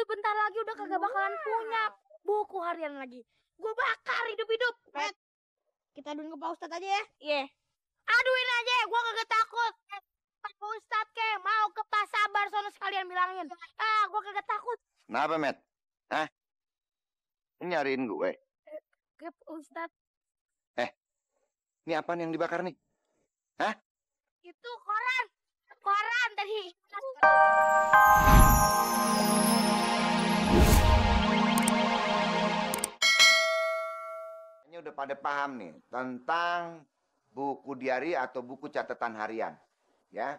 bentar lagi udah kagak bakalan punya buku harian lagi. Gue bakar hidup-hidup. Met, kita aduin ke Pak Ustadz aja ya. Iya. Aduin aja, gue kagak takut. Pak Ustadz ke mau ke Pak Sabar sono sekalian bilangin. Gue kagak takut. Kenapa, Met? Hah? Nyariin gue? Ke Pak Ustadz. Ini apaan yang dibakar nih? Hah? Itu koran. Koran tadi. Ini udah pada paham nih tentang buku diari atau buku catatan harian. Ya.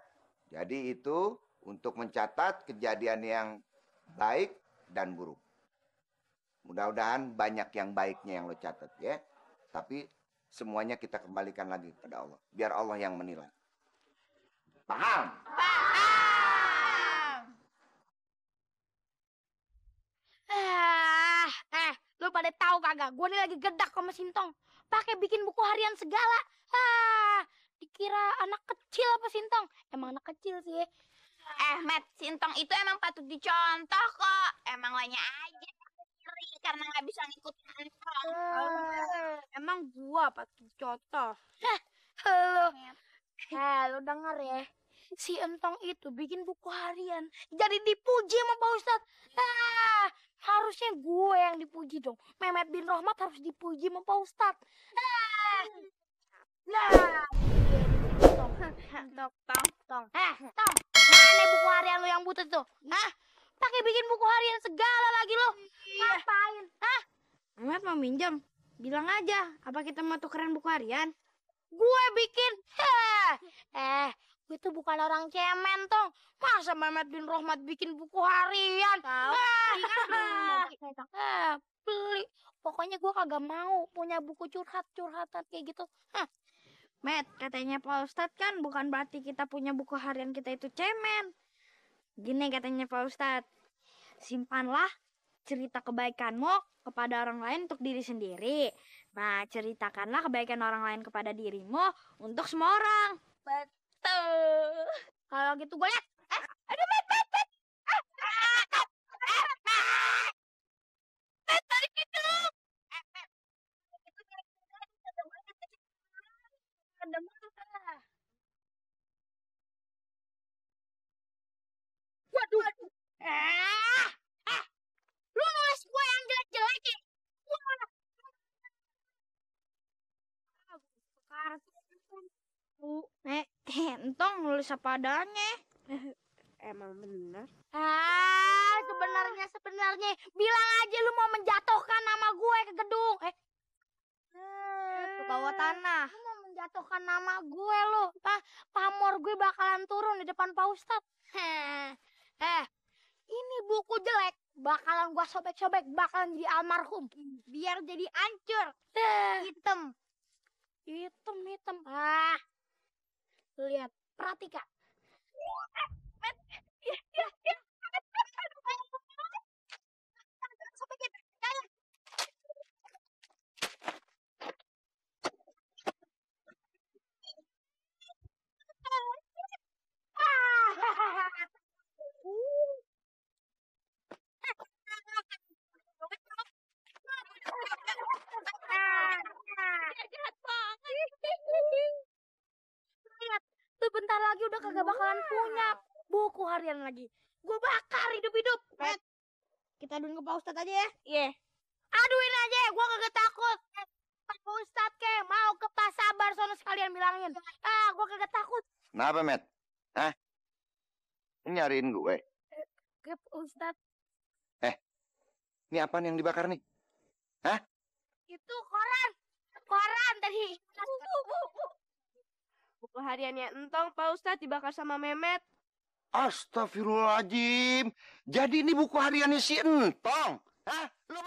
Jadi itu untuk mencatat kejadian yang baik dan buruk. Mudah-mudahan banyak yang baiknya yang lo catat ya. Tapi semuanya kita kembalikan lagi kepada Allah. Biar Allah yang menilai. Paham? Paham. Lu pada tahu kagak? Gue nih lagi gedak sama Sintong. Pakai bikin buku harian segala. Dikira anak kecil apa Sintong? Emang anak kecil sih. Met, Sintong itu emang patut dicontoh kok. Emang lainnya aja iri karena nggak bisa ngikutin Sintong. Emang gua patut dicontoh. Lu denger ya. Si Entong itu bikin buku harian. Jadi dipuji sama Pak Ustadz. Harusnya gue yang dipuji dong. Mehmet bin Rohmat harus dipuji sama Pak Ustadz. Tong. Mana buku harian lu yang butut tuh? Pakai bikin buku harian segala lagi lu. Ngapain? Mehmet mau minjem. Bilang aja, apa kita mau tukeran buku harian? Gue bikin. Gue tuh bukan orang cemen, Tong. Masa Mehmet bin Rohmat bikin buku harian? Beli. Pokoknya gue kagak mau punya buku curhatan kayak gitu. Met, katanya Pak Ustadz kan bukan berarti kita punya buku harian kita itu cemen. Gini katanya Pak Ustadz, simpanlah cerita kebaikanmu kepada orang lain untuk diri sendiri. Nah, ceritakanlah kebaikan orang lain kepada dirimu untuk semua orang. Betul. Kalau gitu gue liat. Aduh, Met. Tadi gitu. Waduh. Lu nulis gue yang jelek-jelekin. Entong nulis apa adanya. Emang bener. Sebenarnya bilang aja lu mau menjatuhkan nama gue ke gedung. Ke bawah tanah. Lu mau menjatuhkan nama gue lu. Pamor gue bakalan turun di depan Pak Ustadz. Ini buku jelek bakalan gua sobek-sobek, bakalan jadi almarhum. Biar jadi hancur. Hitam. Lihat, perhatikan. Lihat, tuh bentar lagi udah kagak bakalan punya buku harian lagi. Gue bakar hidup-hidup. Met, kita aduin ke Pak Ustadz aja ya. Iya. Aduin aja, gue kagak takut. Pak Ustadz ke mau ke Pak Sabar sono sekalian bilangin. Gue kagak takut. Kenapa, Met? Hah? Nyariin gue? Ke Pak Ustadz. Ini apaan yang dibakar nih? Hah? Itu koran. Koran tadi. Buku hariannya Entong, Pak Ustadz, dibakar sama Mehmet. Astagfirullahaladzim. Jadi ini buku hariannya si Entong. Hah? Lu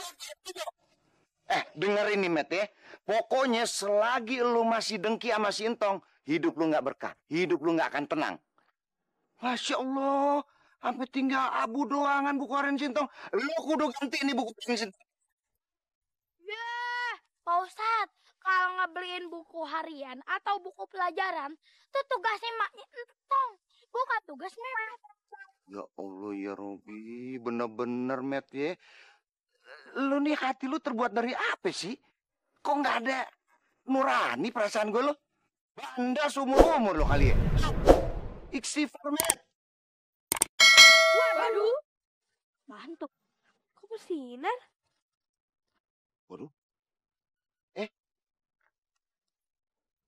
denger ini, Met ya. Pokoknya selagi lu masih dengki sama si Entong, hidup lu nggak berkah. Hidup lu nggak akan tenang. Masya Allah. Sampai tinggal abu doangan buku harian si Entong. Lu kudu ganti ini buku harian si Entong. Pak Ustadz, kalau ngebeliin buku harian atau buku pelajaran, itu tugasnya maknya Entong. Bukan tugas Memet. Ya Allah ya Robi, bener-bener Met ya. Lu nih hati lu terbuat dari apa sih? Kok nggak ada nurani perasaan gue lo? Banda seumur-umur lo kali ya. Istighfar Met. Waduh, Mantap. kok bersinar? Waduh.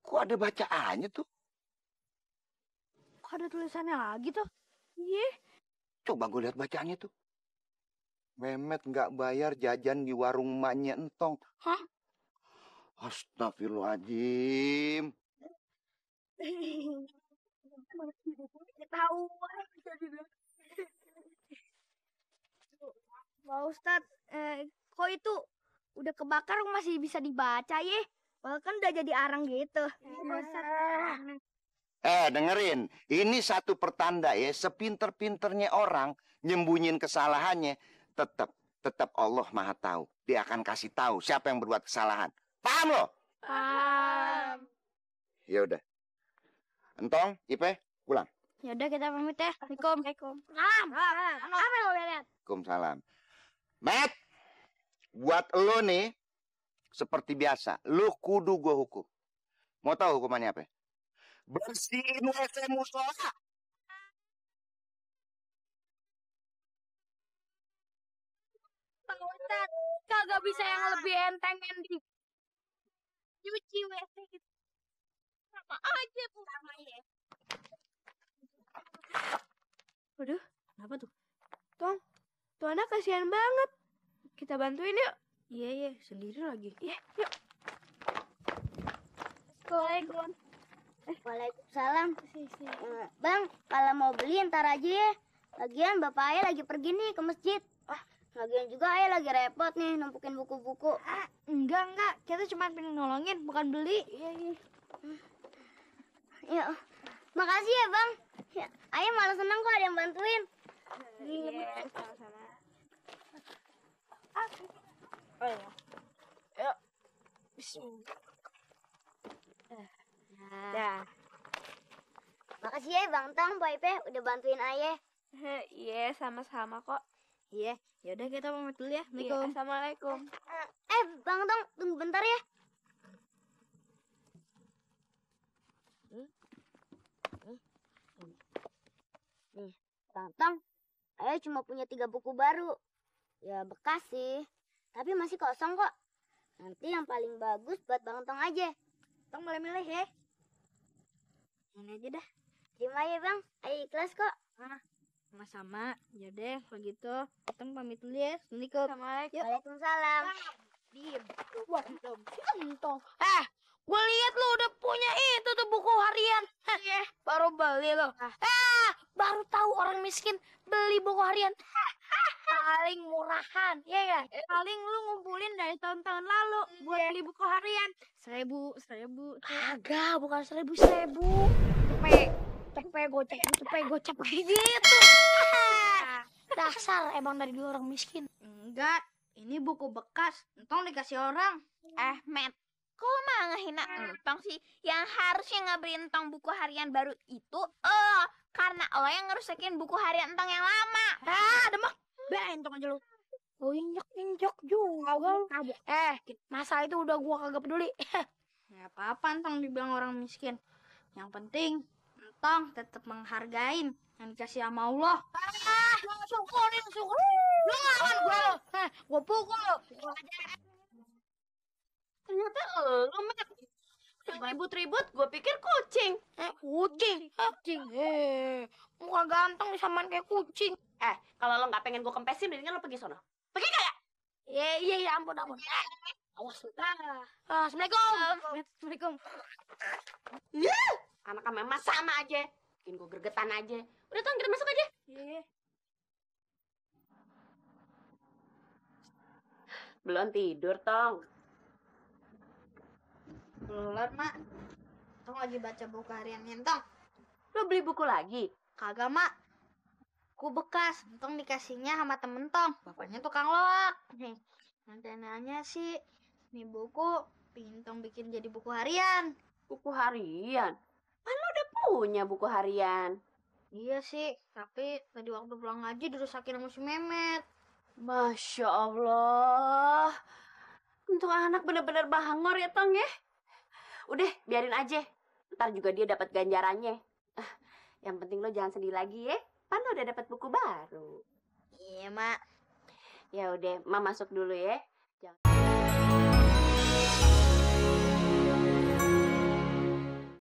Kok ada bacaannya tuh? Kok ada tulisannya lagi tuh? Iya, Coba gue lihat bacaannya tuh. Memet nggak bayar jajan di warung emaknya Entong. Hah? Astagfirullahaladzim. Ketahuan. Pak Ustadz, kok itu udah kebakar masih bisa dibaca ya? Bahkan udah jadi arang gitu. Pak Ustadz. Dengerin. Ini satu pertanda ya. Sepinter-pinternya orang nyembunyiin kesalahannya. Tetap Allah Maha Tahu. Dia akan kasih tahu siapa yang berbuat kesalahan. Paham lo? paham. Ya udah. Entong, Ipe, pulang. Yaudah kita pamit ya. Assalamualaikum. Apa yang lo lihat? Waalaikumsalam. Matt, buat lo nih, seperti biasa, lo kudu gue hukum. Mau tahu hukumannya apa? Bersihin WC musola. Pak Ustadz, kagak bisa yang lebih enteng yang di cuci WC gitu. Sama aja Bu. Sama ya. Waduh, Kenapa tuh? tuh anak kasihan banget. Kita bantuin yuk. Iya, sendiri lagi. Iya, yuk. Assalamualaikum. Waalaikumsalam. Bang, kalau mau beli ntar aja ya. Lagian bapak ayah lagi pergi nih ke masjid. Lagian juga ayah lagi repot nih numpukin buku-buku. Enggak. Kita cuma pengen nolongin, bukan beli. Iya. Ya, makasih ya bang. Ya, ayah malah senang kok ada yang bantuin. Iya, sama-sama. Oh iya. Yuk. Bismillah. Dah. Makasih ya Bang Tong, Pak Ipe udah bantuin ayah. Iya, sama-sama kok. Iya, yaudah kita pamit dulu ya. Iya, Assalamualaikum. Bang Tong, tunggu bentar ya. Nih, Bang Tong, ayah cuma punya 3 buku baru. Ya bekas sih, tapi masih kosong kok. Nanti yang paling bagus buat Bang Tong aja. Tong boleh milih ya. Ini aja dah. Terima ya Bang, ayah ikhlas kok. Sama-sama. Ya deh, kalau gitu Tong pamit dulu ya. Assalamualaikum. Assalamualaikum. Waalaikumsalam. Diem. Wah, si Entong. Gue lihat lu udah punya itu tuh buku harian. Iya. Baru beli lo. Baru tahu orang miskin beli buku harian. Paling murahan, ya kan? Paling lu ngumpulin dari tahun-tahun lalu buat beli buku harian. 1000. Agak, bukan 1000. Cepet gocap gitu. Dasar emang dari dulu orang miskin. Enggak, ini buku bekas. Entong dikasih orang. Matt, kok lo malah ngehina Entong sih? Yang harusnya nggak beli Entong buku harian baru itu karena lo yang ngerusakin buku harian Entong yang lama. Demak. Entong aja lu. Lu injek juga lu. Masalah itu udah gua kagak peduli. Nggak apa-apa Entong dibilang orang miskin. Yang penting Entong tetap menghargain yang dikasih sama Allah. Syukurin. Lu lawan gua lu. Gua pukul lu. Ternyata lo, Matt. Yang ribut-ribut, gue pikir kucing. Kucing. Muka ganteng disamain kayak kucing. Kalau lo nggak pengen gue kempesin, mendingan lo pergi sono. Pergi kagak? Iya, ampun. Awas lu. Assalamualaikum. Assalamualaikum. Anak sama emak sama aja. Bikin gue gergetan aja. Udah Tong, kita masuk aja. Iya. Belum tidur, Tong. Belum, Mak. Entong lagi baca buku harian Entong. Lo beli buku lagi? Kagak, Mak. Buku bekas. Entong dikasihnya sama temen Tong. Bapaknya tukang loak. Nih, rencananya sih ini buku pingin Tong bikin jadi buku harian. Buku harian? Kan lo udah punya buku harian. Iya sih, tapi tadi waktu pulang ngaji dirusakin sama si Memet. Masya Allah. Untuk anak bener-bener bangor ya, Tong ya. Udah, biarin aja. Ntar juga dia dapat ganjarannya. Yang penting lo jangan sedih lagi ya. Pan lo udah dapat buku baru. Iya, Mak. Ya udah, Ma masuk dulu ya. Jangan...